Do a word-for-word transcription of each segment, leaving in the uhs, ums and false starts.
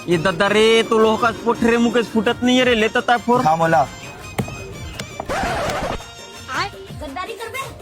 ये दद्दा रे, तो लोहा कस पोठ रे, मुँह के फूटत नहीं है रे, ले तो तैं फोर। खा मोला।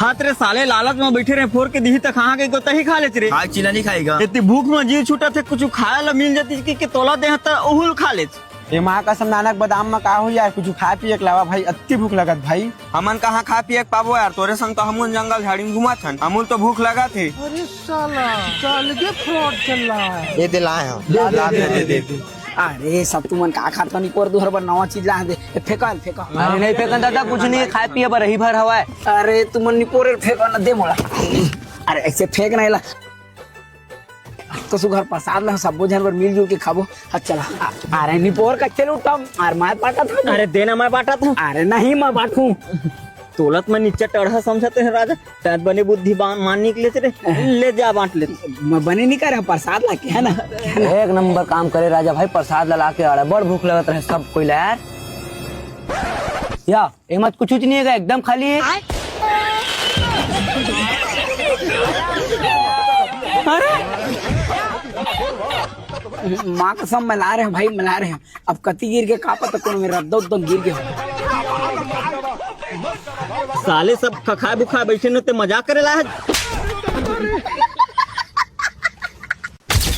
हाथ रे साले, लालच में बैठे रहे, फोर के दिही त कहाँ के को तही खा लेत रे। आज चिला नहीं खाएगा। इतनी भूख में जीव छूटत हे, कुछ खाए ला मिल जाती कि, कि तोला दे त ओहुल खा लेत। ए माँ कसम नानक बादाम में का हो यार, कुछ खाए पिए के लावा भाई, अत्ती भूख लगत भाई। हमन कहाँ खा पिए के पाबो यार, तोरे संग तो हमन जंगल झाड़ी में घुमत हन, हमन तो भूख लगत हे। अरे साला, अलगे फ्रॉड चल रहा है। ये दे लाए हम। दे, दे, ला, दे, दे, दे, दे। अरे सब तुमन का खात हो, निपोर दुहर बर नवा चीज ला दे। ए, फेंका, फेंका। अरे नहीं फेंकन दादा, कुछ नहीं, खाए पिए बर रही भर हवा है। अरे तुमन निपोर फेंका ना, दे मोला। अरे ऐसे फेंक नहीं ला। तो सुघर प्रसाद ला, सबो झन बर मिलजुल के खाबो। अच्छा चला। आ, अरे निपोर कच्चे लूटम, अरे मैं बांटत हूँ। अरे देना मैं बांटत हूँ। अरे नहीं मैं बांटू। तोलत में नीचे टड़हा समझते हैं राजा, तैं बने बुद्धिमान मान निकले तेरे, ले जा बांट ले। मैं बने नहीं करे, प्रसाद ला के है ना। एक नंबर काम करे राजा भाई, प्रसाद ला, ला के अड़बड़ भूख लगत रहे सब कोई ला यार। या एमा कुछ नहीं है, एकदम खाली है। अरे माँ कसम, मिला रहे हैं भाई, मिला रहे हैं। अब कति गिर के का पता, कोनो में रद्दा उद्दा गिर गया हो। साले सब खखाए बुखाए बैठे न, ते मजाक करे ला है।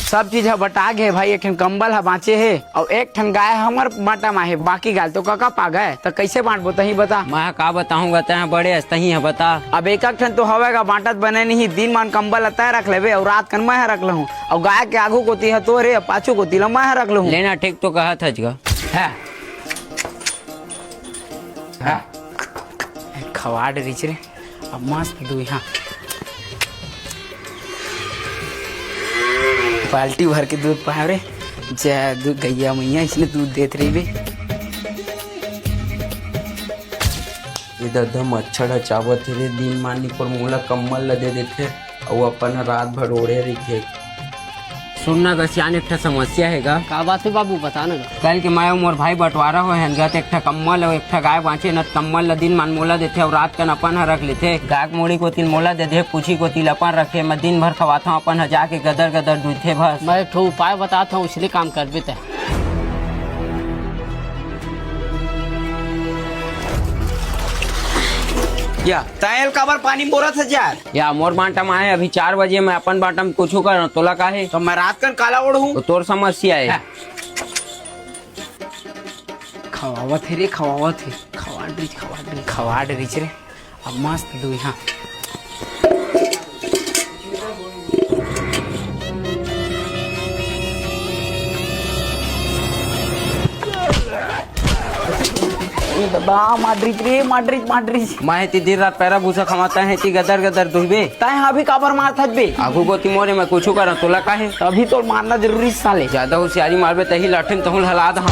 सब चीज ह बटा गे भाई, एक ठन कंबल ह बांचे हे, अउ एक ठन गाय हमर बांटा म हे, बाकी गाय तो कका पा गए, त कइसे बांटबो तही बता। मैं ह का बताहूं गा, तैं ह बड़े अस तही ह बता। अब एक एक ठन तो हवय गा, बांटत बने नहीं, दिन मान कंबल ल तैं रख लेबे, अउ रात कन मैं ह रख लहूं, अउ गाय के आगू कोती ह तोरे, पाछू कोती ल मैं ह रख लहूं। लेना ठीक तो कहत हच गा। है। हाँ। खवाड़ रिच रे, अब मस्त दुई, हाँ। बाल्टी भर के दूध पाए रे, जय दू गैया मैया, इसने दूध देत रहिबे। ये ददा मच्छर ह चावत हे रे, दिन मानी पर मोला कम्बल ल दे देथे, अउ अपन ह रात भर ओढ़े रहिथे। सुन ना ग सियान, एक ठा समस्या हे ग। का बात हे बाबू, बता ना ग। कल के मैं अउ मोर भाई बंटवारा होए हन ग, त एक ठा कम्बल अउ एक ठा गाय बांचे न, त कम्बल ल दिन मान मोला देथे अउ रात कन अपन ह रख लेथे। गाय के मुड़ी कोतिल मोला दे दे, पूछी कोतिल अपन रखे। मैं दिन भर खवाथंव, अपन ह जाके गदर गदर दूहथे बस। मैं एक ठो उपाय बतात हंव, उसले काम करबे तैं। या, तैं एल काबर पानी बोरत हस यार? या मोर बांटा म आए, अभी चार बजे, मैं अपन बांटा म कुछू करंव, तोला का हे? त मैं रात कन काला ओढ़हूं? त तोर समस्या हे। हाँ। खवावत हे रे, खवावत हे। खवाड़ रिच, खवाड़ रिच, खवाड़ रिच रे। अब मस्त दुई, हाँ। ए ददा, माडरिच रे, माडरिच, माडरिच। मैं हे ती दिन रात पैरा भूसा खवाता हे, ती गदर गदर दुहबे। तैं ह अभी काबर मारत हस बे? आगू कोती मोरे, मैं कुछू करंव, तोला का हे? अभी तो मारना जरूरी साले। ज्यादा होशियारी मारबे, तही लाठी म तहूं ल हला दहंव।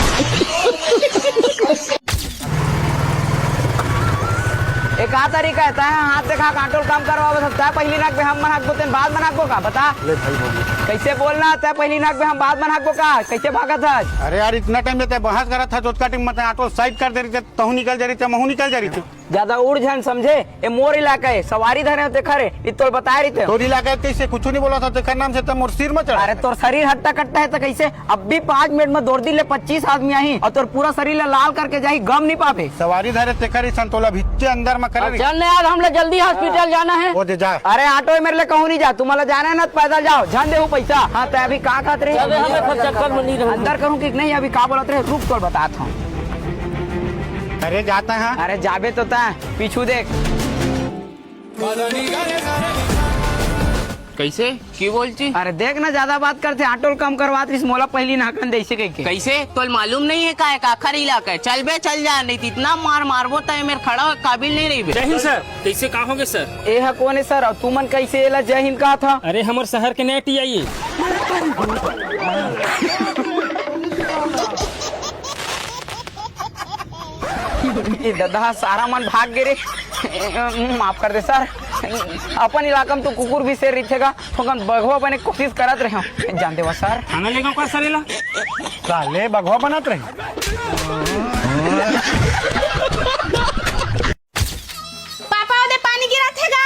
ए, का तरीका हे? तैं हाथ देखा के आंटो ल काम करवावत हस, तैं पहिली नकबे हम मन हकबो, तेन बाद मन हकबो का? बता। ले भाई बोल। कइसे बोलना? तैं पहिली नकबे हम बाद मन हकबो का? कइसे भागत हस? अरे यार, इतना टाइम ले तैं बहस करत हस, ओतका टाइम म तैं आंटो ल साइड कर दे रहिते, तहूं निकल जा रहिते, महूं निकल जा रहिते। ज्यादा उड़ झन समझे, ए मोर इलाका हे, सवारी धरे हों तेखर हे, इ तोल बताए रहिते। तोर इलाका हे कइसे? कुछू नहीं बोलत हंव, तेखर नाम से त मोर सिर म चढ़। अरे तोर शरीर हट्टा कट्टा हे त कइसे? अभी पाँच मिनट म दोरदी ले पच्चीस आदमी आही अउ तोर पूरा शरीर ला लाल करके जाही, गम नहीं पाबे। सवारी धरे तेखर इसन तोला भित्ते अंदर म करे रही। चल ना यार, हमला जल्दी हॉस्पिटल जाना हे। ओ दे जा। अरे ऑटो हे मेर ले कहूं नहीं जा, तुमन ला जाना हे ना त पैदल जाव, झन देहूं पैसा। हाँ, तैं अभी का खात रहे? चल, हम एक चक्कर म नहीं रहूं। अंदर करहूं कि नहीं, अभी का बोलत रहे, रुक तोल बतात हंव। अरे जाता है। अरे जाबे तो तैं, पीछू देख। कइसे? की बोलची? अरे देख ना, ज्यादा बात करथे, ऑटो ल कम करवात रहिस, मोला पहिली नहकन दे अइसे कहिके। कइसे? तोल मालूम नहीं हे का, काखर इलाका हे? चल बे, चल जा, नहीं त इतना मार मारबो त ए मेर खड़ा होए काबिल नहीं रहिबे। जय हिंद सर। कइसे, का होगे सर? ए ह कोन हे सर, अउ तुमन कइसे एला जय हिंद कहत हव? अरे हमर शहर के नया टीआई हे। ए ददा, सारा मन भाग गे रे। माफ कर दे सर, अपन इलाका म तो कुकुर भी शेर रहिथे गा, थोकन बघवा बने के कोशिश करत रहेंव, जान देवा सर। थाना लेगव का सर एला? साले बघवा बनत रहे। पापा, ओदे पानी गिरत हे गा।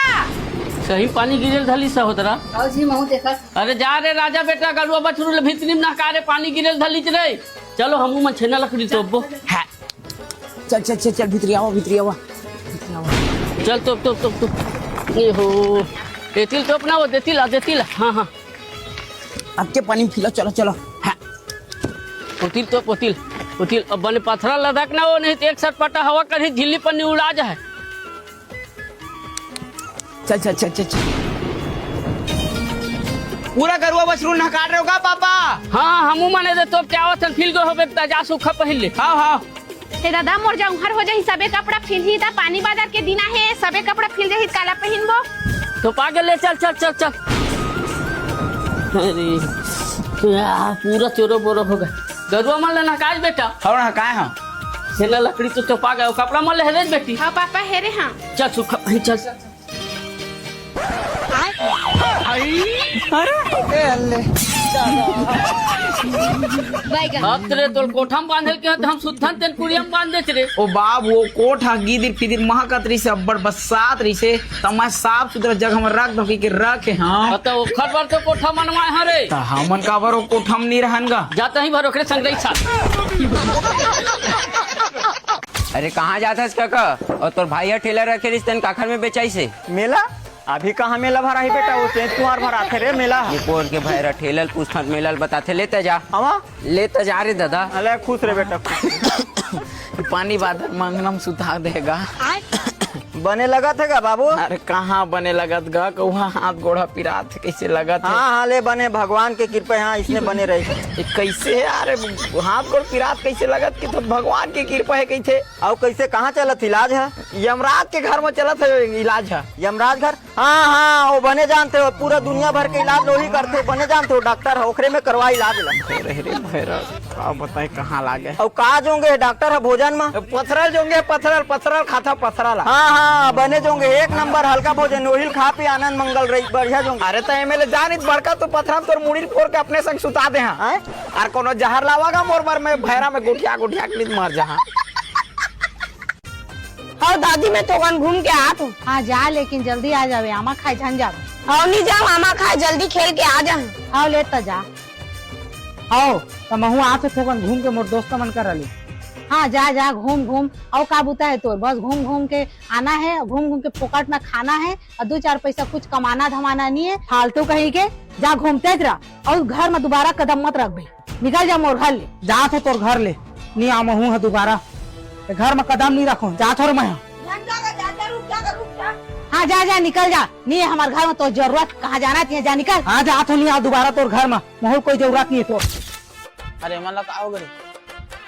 कहीं पानी गिरेल धली सा होत रहा। आओ जी, महू देखा। अरे जा रे राजा बेटा, गरुआ बछरू ले भीतरी में नहका रे, पानी गिरेल धली रे। चलो हमू मन छेना लकड़ी तोपबो। हाँ। चल चल चल चल, भीतरी आवा, भीतरी आवा। चल तोप तोप तोप तोप। ये हो। देतिल तोप ना, वो देतिल आ, देतिल। हाँ हाँ। अब के पानी में फिला, चलो चलो। हाँ। उतिल तोप, उतिल। उतिल, अब बने पथरा लदक ना वो, नहीं तो एक सटपटा हवा करही, झिल्ली पन्नी उड़ा जाए। चल चल चल चल चल। पूरा गरुआ बछरू नहका रहे हो का पापा? हाँ हाँ, हमू मने दे तोप के आवत हन, फिल गए होबे त जा सूखा पहिन ले। हाँ हाँ। हे दादा, मोर जौहर हो जाही, सबे कपड़ा फिलही ता, पानी बादर के दिन आहे, सबे कपड़ा फिल जाही, काला पहिनबो? तो पागल ले, चल चल चल चल। अरे आ, पूरा चोरो बोरो हो गए। गरुआ मन ले नहकाए बेटा। हाँ नहकाए हाँ। छेना लकड़ी तो चोपा गए, कपड़ा मन ले हेरे बेटी। हाँ पापा, हेरे हाँ। चल सूखा पहिन, चल चल। अरे ए अल्ले। बाप रे, तोर कोठा में बांधल के त हम सुत्थन तेन कुड़िया में बांध देत रे। ओ बाप, वो कोठा गिदिर फिदिर महकत रहिसे, अब्बड़ बसात रहिसे, त मैं साफ सुथरा जगह में रख दो के रखे हाँ। त ओखर बर तो कोठा मनवाए हरे। त हमन काबर वो कोठा में नी रहन गा? जाता ही भर ओकरे संग रही साथ। अरे कहाँ जात हस काका? और तोर भाई ह ठेला रखे रिस तेन काखर में बेचाइसे? मेला? अभी कहाँ मेला भराही बेटा, वो तेज कुंवार भराथे रे मेला। ये पोर के भाई रा ठेला ल पूछथन, मेला ल बताथे, लेते जा। हवा? लेते जा रे दादा। अले खुश रे बेटा, खुश। पानी बादर मंगनम सुता देगा। बने लगत हे गा बाबू? अरे कहाँ बने लगत गा, कौहा हाथ गोड़ा पिरात हे, कैसे लगत हे? हाँ हाँ, ले बने, भगवान के कृपा हे, हाँ, इसने बने रही। ए, कैसे यार, हाथ गोड़ पिरात कैसे लगत कि तो भगवान के कृपा हे, कैसे? अउ कैसे, कहाँ चलत इलाज ह? यमराज के घर में चलत हे इलाज ह। यमराज घर? हाँ हाँ, वो बने जानते हो, पूरा दुनिया भर के इलाज लोही करते, बने जानते हो, डॉक्टर ह, ओकरे में करवा इलाज ला। अरे रे भैरव, का बताए कहाँ लागे। अउ का जोंगे डॉक्टर ह भोजन में? पथरल जोंगे, पथरल, पथरल खाता पथरल। हाँ हाँ, बने जोंगे, एक नंबर हल्का भोजन, ओहिल खा पी आनंद मंगल रही, बढ़िया जोंगे। अरे त एमएलए जानित बड़का तू पथरा में तोर मुड़ी फोड़ के अपने संग सुता दे हाँ। हैं? अरे कोनो जहर लावा गा मोर बर, मैं भैरा में गोठिया गोठिया के नींद मर जहाँ। हव दादी, मैं थोकन घूम के आत हूँ। हाँ जा, लेकिन जल्दी आ जावे, आमा खाए झन जावे। हव नी जाव, आमा खाए जल्दी खेल के आ जाहूँ। हव ले त जा। हव त महू आत हूँ, थोकन घूम के मोर दोस्त मन करा ले। हाँ जा जा, घूम घूम। अउ का बुता हे तोर? बस घूम घूम के आना हे, घूम घूम के फोकट में खाना हे, अउ दू चार पैसा कुछ कमाना धमाना नी हे। फालतू कहीं के, जा घूमते रह, अउ घर में दोबारा कदम मत रखबे। निकल जा मोर घर ले। जात हो तोर घर ले, नी आ महू ह दोबारा। ए घर म कदम नी रखो, जात हो रे मैं ह। हाँ जा जा निकल जा, नी हमर घर म तोर जरूरत, कहाँ जाना तिहाँ जा निकल। हाँ जात हो, नी आ दोबारा तोर घर म, महू कोई जरूरत नी हे तोर। अरे मन ला का हो गे?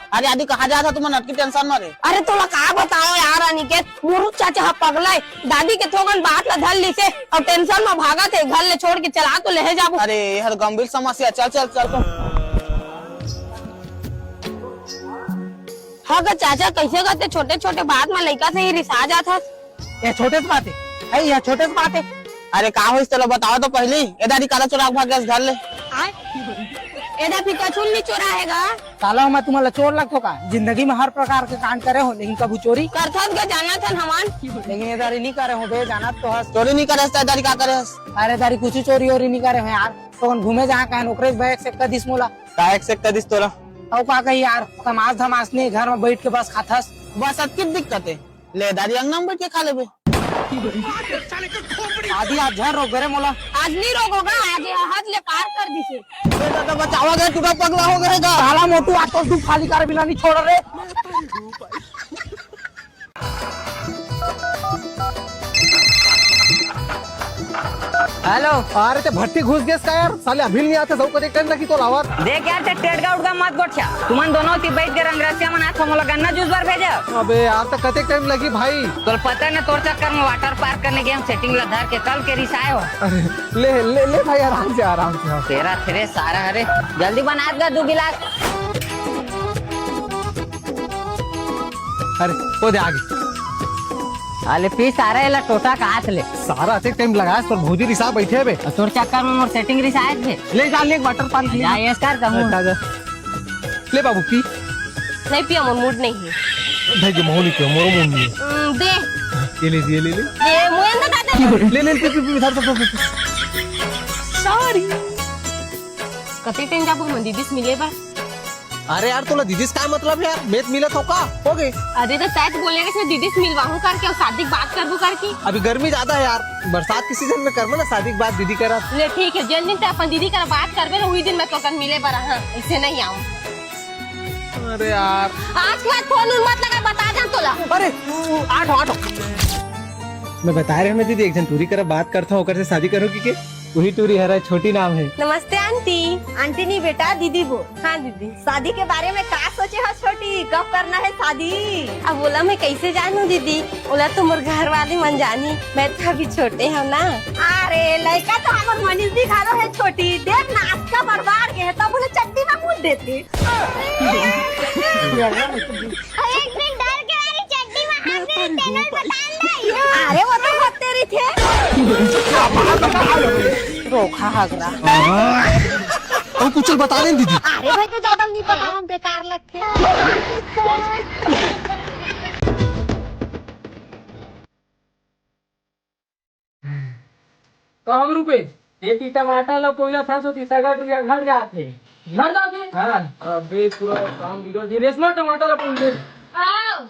अरे आदि कहाँ जात ह तुमन अतकी टेंशन म रे? अरे तोला का बताओ यार अनिकेत, मुरुख चाचा ह पगला हे, दादी के थोकन बात ला धर लिसे अउ टेंशन म भागत हे, घर ले छोड़ के चला तो लेहे जाबो। अरे, ये हर गंभीर समस्या। चल, चल, चल तो। हाँ गा चाचा, कैसे करते छोटे-छोटे बात म लइका से ही रिसा जात हस? ये छोटे से बात हे। ए, ये छोटे से बात हे। अरे, का होइस तेला बताओ तो पहली। ए दादी, काला चोरा के भाग गए घर ले। आय? ए दा, फिर कछुन नहीं चोरा हे गा? साला, मैं तुम्हारा चोर लगथो का? जिंदगी में हर प्रकार के कांड करे हो, लेकिन कभू चोरी? करथस गा, जानत हन हमन। लेकिन ए दारी नी करे हो बे, जानत तो हस। चोरी नी करे हस, त ए दारी का करे हस? अरे दारी, कुछ चोरी ओरी नी करे हो यार। तो घूमे जहाँ कहे, ओकरे बैग से कदिस मोला। काहे से कदिस तोला? अउ का कही यार, कमास धमास नी, घर में बैठ के बस खाथस। बस अतकी दिक्कत हे। ले दारी अंगना में बैठ के खा लेबे। आदि आज झन रोक रे मोला। आज नी रोको गा, आज ये हद ले पार कर दिसे। ए दादा बचावा गे, टूटा पगला हो गे गा। साला मोटू आज तो तू खाली कर बिना नी छोड़ रे। हेलो। अरे ते भट्टी घुस गेस का यार? साले अभी नहीं आते, सब कते टाइम लगी तो लावर। देख यार, ते टेड़गा उड़गा मत गोठिया। तुमन दोनों ती बैठ के रंगरसिया मनात हो, मोला गन्ना जूस बर भेजा। अबे यार, तो कते टाइम लगी भाई? तोर पता न, तोर चक्कर में वाटर पार्क करने गए हम, सेटिंग ला धर के कल के रिसाए हो। अरे, ले, ले, ले भाई, आराम से, आराम से, हाँ। तेरा फिरे सारा, अरे, जल्दी बना दे दू गिलास। अरे, वो दे आगे। अले पी सारा एला टोटा का हाथ ले। सारा अतेक टाइम लगास, तोर भौजी रिसा बैठे बे। अउ तोर चक्कर में मोर सेटिंग रिसाए थे। ले जा, ले एक वाटर पार्क ले। जा, yes कर कहूँ। जा, जा। ले बाबू, पी। नहीं पिया, मोर मूड नहीं है। भाई जी, मोहनी पियो, मोरो मूड नहीं है। हम्म, दे। ये ले, ये ले, ले। ए, मोहन दादा, ले, ले, पी, पी, पी, धर, धर, धर, धर। Sorry। कते time जाबो हमन दीदी से मिले बर? अरे यार, तोला दीदी से का मतलब यार? मैं तो मिलत हो का? हो गए। अरे तो तैं तो बोले रहे दीदी से मिलवाहूँ करके अउ शादी के बात करबो करके। अभी गर्मी ज्यादा है यार, बरसात के season में करबो ना शादी के बात दीदी करा। ले ठीक है, जेन दिन तैं अपन दीदी करा बात करबे ना, उही दिन मैं तोर कन मिले बर हाँ, इसे नहीं आऊँ। अरे यार। आज के बाद phone उन मत लगा, बता देंव तोला। अरे, आठ, आठ। मैं बता रहे हूँ ना दीदी, एक झन टूरी करा बात करत हूँ, ओकर से शादी करो कि के? वही टूरी हरा, छोटी नाम है। नमस्ते आंटी। आंटी नहीं बेटा, दीदी बोल। हाँ दीदी। शादी के बारे में का सोचे हो छोटी, कब करना है शादी? अब ओला मैं कैसे जानूं दीदी, ओला तो मोर घर वाले मन जानी, मैं तो अभी छोटे हूँ ना। अरे लड़का तो हमर मनीष भी घरो है छोटी, देख ना आज का बरबाद गए है, तब उन्हें चड्डी में कूद देते। एक दिन डर के मारे चड्डी में हाथ में तेनल बता ले। अरे वो तो होते रही थे। धोखा हगरा। अउ कुछ बता दे दीदी। अरे भाई तो ज्यादा नहीं पता, हम बेकार लगते हैं। कम रुपे, एक ही टमाटर ला कोइला था सो तीसरा रुपया घर जाते। घर जाते? हाँ। अबे पूरा काम बिगड़ गया। रेशमा टमाटर ला पूछ ले। आओ।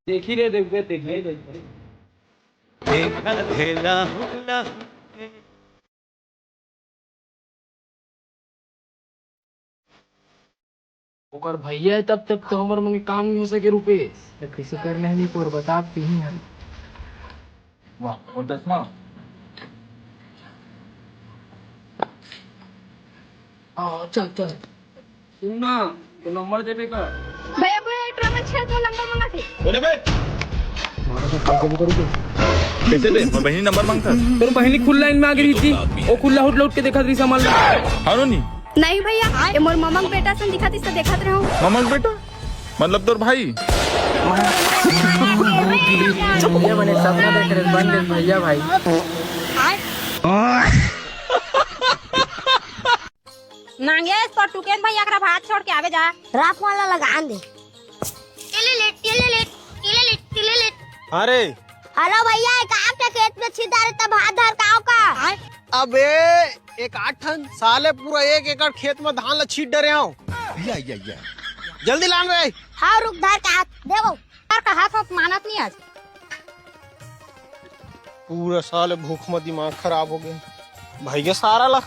देखी रे, देखबे, देखबे। देखा धेला हुला। ओकर भैया है, तब तक तो हमर मन के काम नहीं हो सके रुपेश। तो कैसे करना है नहीं पर बता पीही हम। वाह, और दसमा। हाँ, चल, चल। सुन ना, तो नंबर देबे का? भैया, भैया, एक रमन छह सौ नंबर मंगा थे। बोले बे। कैसे दे? मोर बहिनी नंबर मांगता। तोर बहिनी खुल्ला line मांग रही थी, वो खुल्ला हुट लौट के देखत रही सामान ला। हारो नी। नहीं भैया, ये मोर ममंग बेटा सन दिखत इस देखत रहूं। ममंग बेटा? मतलब तोर भाई? भैया बने सपना देख रहे, बन गए भैया भाई। नागेश, तोर टुकेन भैया करा भात छोड़ के आवे जा। रात वाला लगान दे। टिलिलिट, टिलिलिट, टिलिलिट, टिलिलिट। अरे। हेलो भैया, एक आपके खेत में छिद्दा रे तब हाथ धर का आओ का? अबे, एक आठ ठन साले पूरा एक एकड़ खेत में धान ला छीट डरे हो। या, या, या। जल्दी लान रे। हाँ, रुक धर का हाथ, देखो। धर का हाथ, मानत नहीं आज। पूरा साले भूख में दिमाग खराब हो गया। भाई के सारा ला।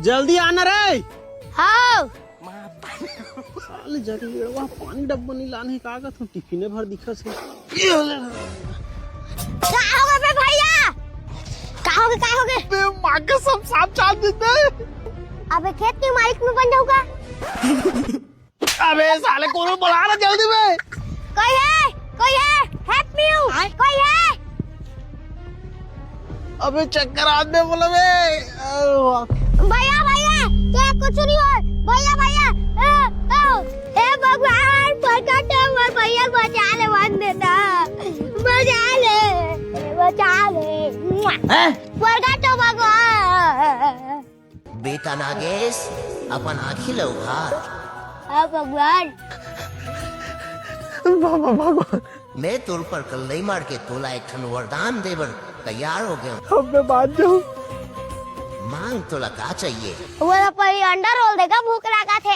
जल्दी आना रे। हाँ। साले जगलेड़वा पानी डब्बा नहीं लाने का, का तू टिफिने भर दिखा से। ये ले। का हो गए बे भैया? का हो गए, का हो गए? बे माँ के सब सांप चाट देते। अबे खेत के मालिक में बन जाऊंगा। अबे साले, कोनो बुला ना जल्दी में। कोई है? कोई है? Help me you। कोई है? अबे चक्कर आदमी बोला बे। अरे वाह। भैया, भैया, क्या कुछ नहीं हो? भैया, भैया, ए, ए, ए भगवान, प्रकट हो, मोर भैया बचा ले, वन देता। बचा ले, बचा ले। हैं? प्रकट हो भगवान। बेटा नागेश, अपन आँखी ल उघार। हाँ भगवान। बाबा भगवान। मैं तोर पर कल्लई मार के तोला एक ठन वरदान दे बर तैयार हो गया हूँ। अब मैं मान जाऊँ। मांग, तोला का चाहिए? वो तो पहले अंडा रोल देगा, भूख लगा थे।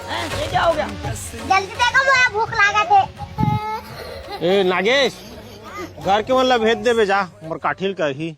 हैं, ये क्या हो गया? जल्दी देखो, मोला भूख लागत हे। ए नागेश, घर के मन ला भेज देबे जा, मोर काठिल कही।